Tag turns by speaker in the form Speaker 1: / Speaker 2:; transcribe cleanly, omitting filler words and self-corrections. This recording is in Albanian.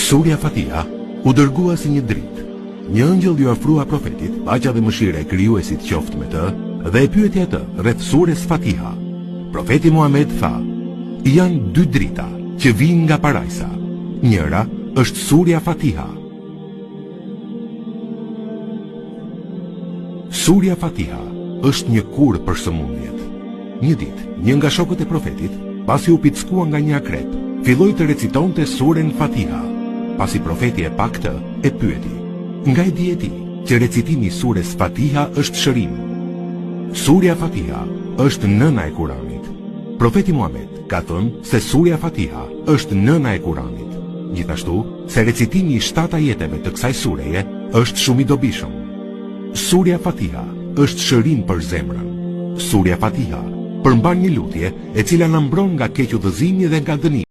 Speaker 1: Surja Fatiha u dërgua si një dritë. Një ëngjëll iu afrua profetit, paqja dhe mëshira e Krijuesit qoftë me të, dhe e pyeti atë rreth sures Fatiha. Profeti Muhamed tha, Janë dy drita që vijnë nga parajsa. Njëra është surja Fatiha. Surja Fatiha është një kurë për sëmundjet. Një ditë, një nga shokët e Profetit, pasi u pickua nga një akrep, filloi të recitonte suren Fatiha. Pasi Profeti e pa këtë, e pyeti, Nga e dije ti që recitimi i sures Fatiha është shërim? Surja Fatiha është nëna e Kuranit. Profeti Muhamed ka thënë se surja Fatiha është nëna e Kuranit. Gjithashtu, se recitimi i shtatë ajeteve të kësaj sureje është shumë i dobishëm. Surja Fatiha është shërim për zemrën. Surja Fatiha përmban një lutje e cila na mbron nga kequdhëzimi dhe nga dënimi.